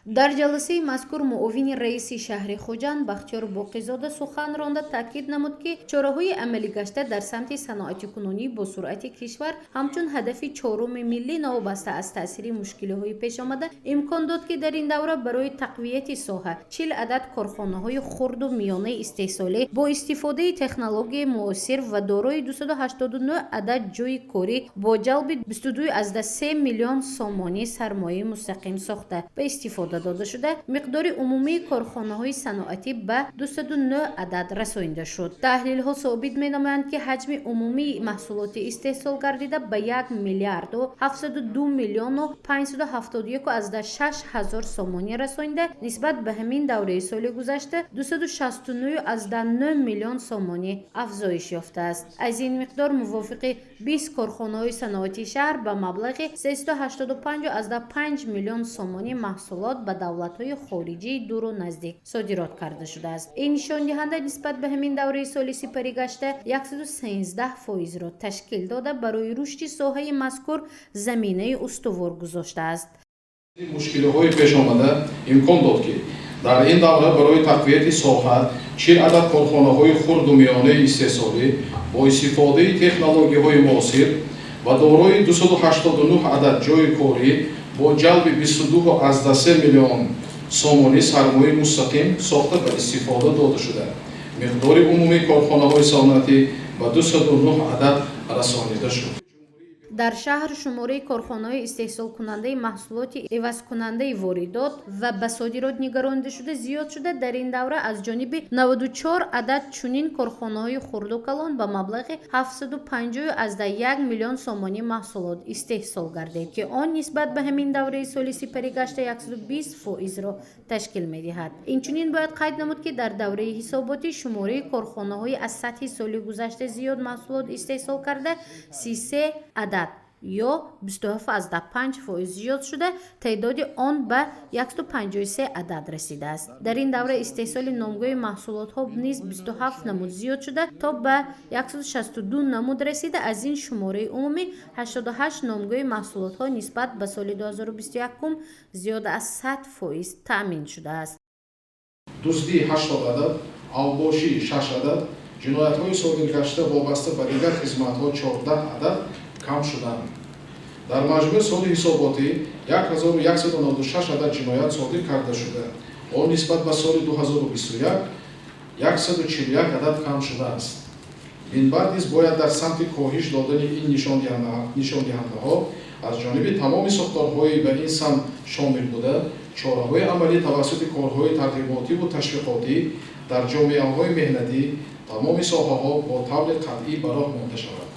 Дар ҷаласаи мазкур муовини раиси шаҳри Хуҷанд Бахтиёр Боқизода сухан ронда, таъкид намуд, ки чораҳои амалигашта дар самти саноатикунонии босуръати кишвар ҳамчун ҳадафи чоруми миллӣ, новобаста аз таъсири мушкилиҳои пешомада, имкон дод, ки дар ин давра барои тақвияти соҳа 40 адад корхонаҳои хурду миёнаи истеҳсолӣ бо истифодаи технологияи муосир ва дорои 289 адад ҷойи корӣ бо ҷалби 22,3 миллион сомонӣ сармояи мустақим сохта ба истифода дода шуда, миқдори умумии корхонаҳои саноатӣ ба 209 адад расонида шуд. Таҳлилҳо собит менамоянд, ки ҳаҷми умумии маҳсулоти истеҳсол гардида ба 1 миллиарду 702 миллиону 571,6 ҳазор сомонӣ расонида, нисбат ба ҳамин давраи соли гузашта 269,9 миллион сомонӣ афзоиш ёфтааст. Аз ин миқдор мувофиқи 20 корхонаҳои саноатии шаҳр ба маблағи 385,5 миллион сомонӣ маҳсулот ба давлатҳои хориҷии дуру наздик содирот карда шудааст. Ин нишондиҳанда нисбат ба ҳамин давраи соли сипаригашта 113 фоизро ташкил дода, барои рушди соҳаи мазкур заминаи устувор гузоштааст. Мушкилиҳои пешомада имкон дод, ки дар ин давра барои тақвияти соҳа 40 адад корхонаҳои хурду миёнаи истеҳсолӣ бо истифодаи технологияҳои муосир ва дорои 289 адад ҷойи корӣ бо ҷалби 22,3 миллион сомонӣ сармояи мустақим сохта ба истифода дода шуда, миқдори умумии корхонаҳои саноатӣ ба 209 адад расонида шуд. Дар шаҳр шумораи корхонаҳои истеҳсолкунандаи маҳсулоти ивазкунандаи воридот ва ба содирот нигарондашуда зиёд шуда, дар ин давра аз ҷониби 94 адад чунин корхонаҳои хурду калон ба маблағи 750,1 миллион сомонӣ маҳсулот истеҳсол гардид, ки он нисбат ба ҳамин давраи соли сипаригашта 120 фоизро ташкил медиҳад. Инчунин бояд қайд намуд, ки дар давраи ҳисоботӣ шумораи корхонаҳои аз сатҳи соли гузашта зиёд маҳсулот истеҳсол карда 33 адад ё 27,5% зиёд шуда, теъдоди он ба 153 адад расидааст. Дар ин давра истеҳсоли номгӯи маҳсулотҳо низ 27 намуд зиёд шуда, то ба 162 намуд расида. Аз ин шумораи умумӣ 88 номгӯи маҳсулотҳо нисбат ба соли 2021 зиёда аз 100% таъмин шудааст. Дуздӣ 80 адад, авбошӣ 6 адад, ҷиноятҳои содиргашта вобаста ба дигар хизматҳо 14 адад кам шуданд. Дар маҷмӯъ соли ҳисоботӣ 1196 адад ҷиноят содир карда шуда, он нисбат ба соли 2021 141 адад кам шудааст. Минбаъд низ бояд дар самти коҳиш додани ин нишондиҳандаҳо аз ҷониби тамоми сохторҳои ба ин самт шомил буда, чораҳои амалӣ тавассути корҳои тарғиботиву ташвиқотӣ дар ҷомеаҳои меҳнатӣ, тамоми соҳаҳо бо таври қатъӣ ба роҳ монда шавад.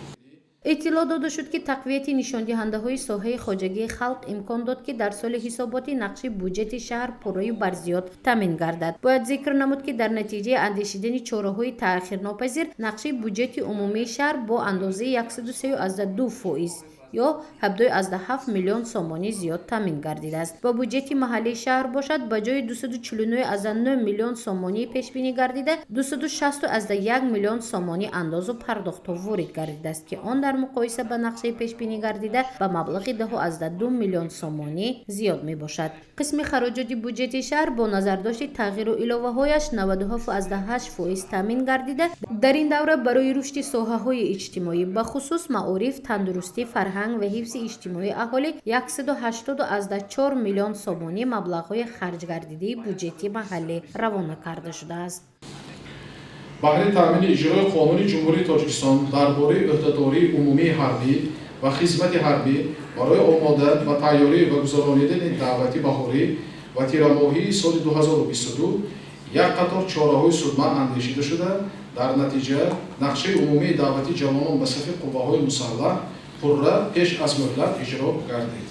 Иттилоъ дода шуд, ки тақвияти нишондиҳандаҳои соҳаи хоҷагии халқ имкон дод, ки дар соли ҳисоботӣ нақши буҷети шаҳр пурраю барзиёд таъмин гардад. Бояд зикр намуд, ки дар натиҷаи андешидани чораҳои таъхирнопазир нақши буҷети умумии шаҳр бо андозаи 103,2% ё 17,7 миллион сомонӣ зиёд таъмин гардидааст. Ба буҷети маҳаллии шаҳр бошад, ба ҷои 249,9 миллион сомонӣ пешбинӣ гардида, 260,1 миллион сомонӣ андозу пардохтҳо ворид гардидааст, ки он дар муқоиса ба нақшаи пешбинӣ гардида ба маблағи 10,2 миллион сомонӣ зиёд мебошад. Қисми хароҷоти буҷети шаҳр бо назардошти тағйиру иловаҳояш 97,8% таъмин гардида, дар ин давра барои рушди соҳаҳои иҷтимоӣ, бахусус маориф, тандурустӣ, фарҳанг ва ҳифзи иҷтимоии аҳолӣ 180,4 миллион сомонӣ маблағҳои харҷгардидаи буҷети маҳаллӣ равона карда шудааст. Баҳри таъмини иҷрои Қонуни Ҷумҳурии Тоҷикистон дар бораи ӯҳдадории умумии ҳарбӣ ва хизмати ҳарбӣ, барои омода ва тайёрӣ ва гузаронидани даъвати баҳорӣ ва тирамоҳии соли 2022 як қатор чораҳои судманд андешида шуда, дар натиҷа нақшаи умумии даъвати ҷавонон ба сафи қувваҳои мусаллаҳ пурра пеш аз мӯҳлат иҷро гардид.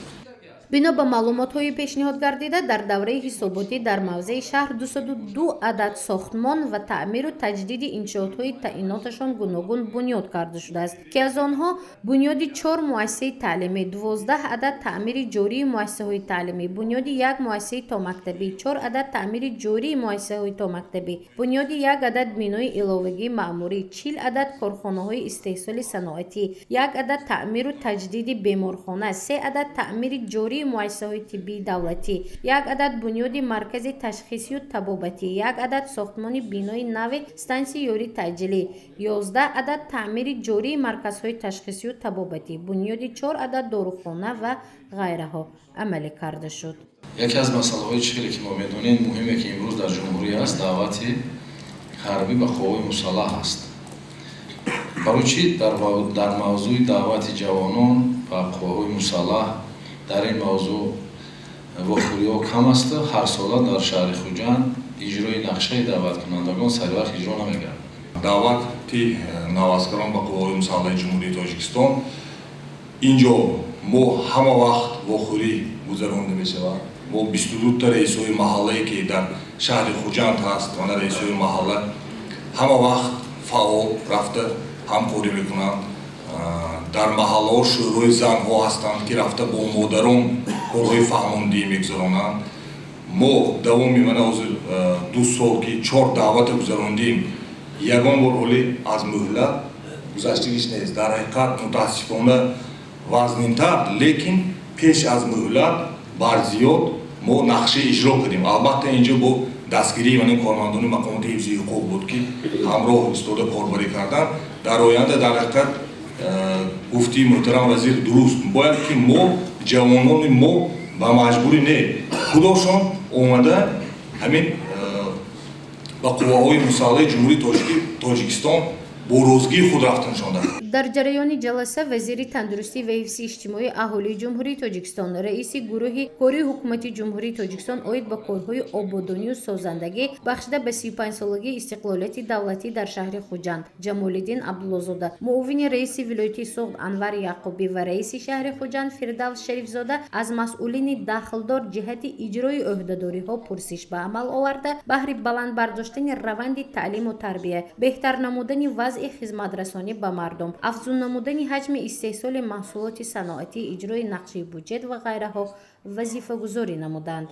Бино ба маълумотҳои пешниҳод гардида, дар давраи ҳисоботӣ дар мавзеи шаҳр 202 адад сохтмон ва таъмиру таҷдиди иншоотҳои таъиноташон гуногун бунёд карда шудааст, ки аз онҳо бунёди чор муассисаи таълимӣ, 12 адад таъмири ҷории муассисаҳои таълимӣ, бунёди як муассисаи томактабӣ, чор адад таъмири ҷории муассисаҳои томактабӣ, бунёди як адад бинои иловагии маъмурӣ, 40 адад корхонаҳои истеҳсоли саноатӣ, як адад таъмиру таҷдиди беморхона, се адад таъмири ҷории биноҳои муассисаҳои тиббии давлатӣ, як адад бунёди маркази ташхисию табобатӣ, як адад сохтмони бинои нави стансияи ёрии таъҷилӣ, 11 адад таъмири ҷории марказҳои ташхисию табобатӣ, бунёди чор адад дорухона ва ғайраҳо амалӣ карда шуд. Яке аз масъалаҳои чӣ ки мо медонем, муҳиме, ки имрӯз дар ҷумҳурӣ аст, даъвати ҳарбӣ ба қувваҳои мусаллаҳ аст. Барои чӣ дар мавзӯи даъвати ҷавонон ба қувваҳои мусаллаҳ дар ин мавзӯъ вохӯриҳо кам асту ҳарсола дар шаҳри Хуҷанд иҷрои нақшаи даъваткунандагон саривақт иҷро намегардад? Даъвати наваскарон ба қувваҳои мусаллаҳи Ҷумҳурии Тоҷикистон, инҷо мо ҳама вақт вохӯрӣ гузаронда мешавад. Мо 22та раисҳои маҳаллае, ки дар шаҳри Хуҷанд ҳаст, мана раисҳои маҳалла ҳама вақт фаъол рафта ҳамкорӣ мекунанд. Дар маҳаллаҳо шӯрои занҳо ҳастанд, ки рафта бо модарон корҳои фаҳмондиҳӣ мегузаронанд. Мо давоми мана ҳозир 2 сол, ки чор даъвата гузарондем, ягон бор ҳолӣ аз муҳлат гузаштагиш нест. Дар ҳақиқат, мутаассифона, вазнинтар, лекин пеш аз муҳлат барзиёд мо нақша иҷро кардем. Албатта, инҷо бо дастгирии ман кормандони мақомоти ҳифзи ҳуқуқ буд, ки ҳамроҳ истода корбарӣ кардан. Дар оянда, дар ҳақиқат, гуфтии муҳтарам вазир дуруст, бояд ки мо ҷавонони мо ба маҷбурӣ не, худошон омада ҳамин ба қувваҳои мусаллаҳи Ҷумҳурии Тоҷикистон бо розигии худ рафта нишонда. Дар ҷараёни ҷаласа вазири тандурустӣ ва ҳифзи иҷтимоии аҳолии Ҷумҳурии Тоҷикистон, раиси гурӯҳи кории Ҳукумати Ҷумҳурии Тоҷикистон оид ба корҳои ободонию созандагӣ бахшида ба 35-солагии истиқлолияти давлатӣ дар шаҳри Хуҷанд Ҷамолиддин Абдуллозода, муовини раиси вилояти Суғд Анвар Яқубӣ ва раиси шаҳри Хуҷанд Фирдавс Шарифзода аз масъулини дахлдор ҷиҳати иҷрои ӯҳдадориҳо пурсиш ба амал оварда, баҳри баланд бардоштани раванди таълиму тарбия, беҳтар намудани вазъи хизматрасонӣ ба мардум, афзун намудани ҳаҷми истеҳсоли маҳсулоти саноатӣ, иҷрои нақшаи буҷет ва ғайраҳо вазифагузорӣ намуданд.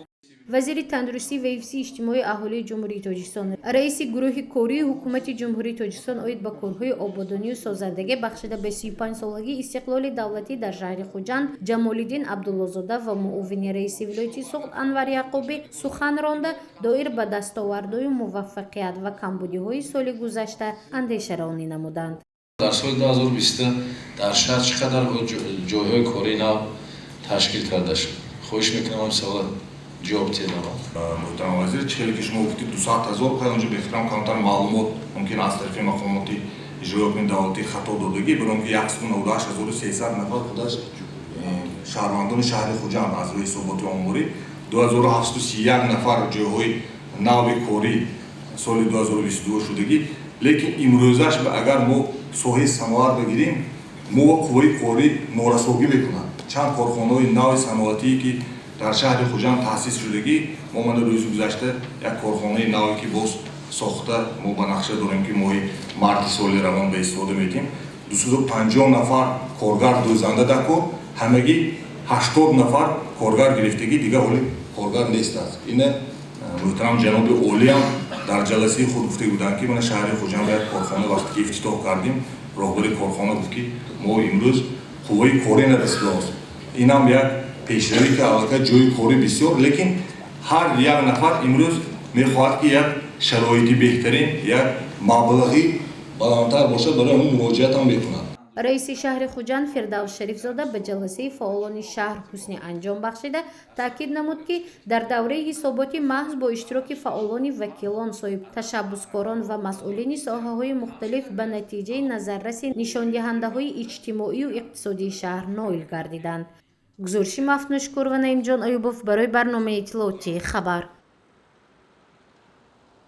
Вазири тандурустӣ ва ҳифзи иҷтимоии аҳолии Ҷумҳурии Тоҷикистон, раиси гурӯҳи кории Ҳукумати Ҷумҳурии Тоҷикистон оид ба корҳои ободонию созандагӣ бахшида ба 35-солагии истиқлоли давлатӣ дар шаҳри Хуҷанд Ҷамолиддин Абдуллозода ва муовини раиси вилояти Суғд Анвар Яқубӣ сухан ронда, доир ба дастовардою муваффақият ва камбудиҳои соли гузашта андешаронӣ намуданд. Дар соли 2020 дар шаҳр чӣ қадар ҷойҳои кории нав ташкил карда шуд? Хоҳиш мекунам, ҳамин савола ҷавоб диҳед аввал. Муҳтарам вазир, чӣ хеле ки шумо гуфтед, 200 000, онҷо бефикрам камтар маълумот мумкин аз тарафи мақомоти иҷрои ҳукми давлатӣ хато додагӣ, барои он ки 198 300 нафар худаш шаҳрвандони шаҳри Хуҷанд аз рӯи ҳисоботи оморӣ, 2731 нафар ҷойҳои нави корӣ соли 2022 шудагӣ. Лекин имрӯзаш агар мо соҳаи саноат бигирем, мо қувваи корӣ норасогӣ мекунад. Чанд корхонаҳои нави саноатие, ки дар шаҳри Хуҷанд таъсис шудагӣ, мо мана рӯзи гузашта як корхонаи наве, ки боз сохта мо ба нақша дорем, ки моҳи марти соли равон ба истифода медиҳем, 250 нафар коргар дӯзанда дар кор, ҳамагӣ 80 нафар коргар гирифтагӣ, дигар ҳоли коргар нест аст. Ина муҳтарам ҷаноби олиам дар ҷаласаи худ гуфта буданд, ки мана шаҳри Хуҷанд як корхона вақте ки ифтитоҳ кардем, роҳбари корхона гуфт, ки мо имрӯз қувваи корӣ нарасидааст. Инам як пешравӣ, ки аллакай ҷойи корӣ бисёр, лекин ҳар як нафар имрӯз мехоҳад, ки як шароити беҳтарин, як маблағи баландтар бошад, барои ҳамон муроҷиатам мекунад. Раиси шаҳри Хуҷанд Фирдавс Шарифзода ба ҷаласаи фаъолони шаҳр ҳусни анҷом бахшида, таъкид намуд, ки дар давраи ҳисоботӣ маҳз бо иштироки фаъолони вакилон, соҳибташаббускорон ва масъулини соҳаҳои мухталиф ба натиҷаи назарраси нишондиҳандаҳои иҷтимоию иқтисодии шаҳр ноил гардиданд. Гузориши Мафнушкур ва Наимҷон Аюбов барои барномаи иттилоотии «Хабар».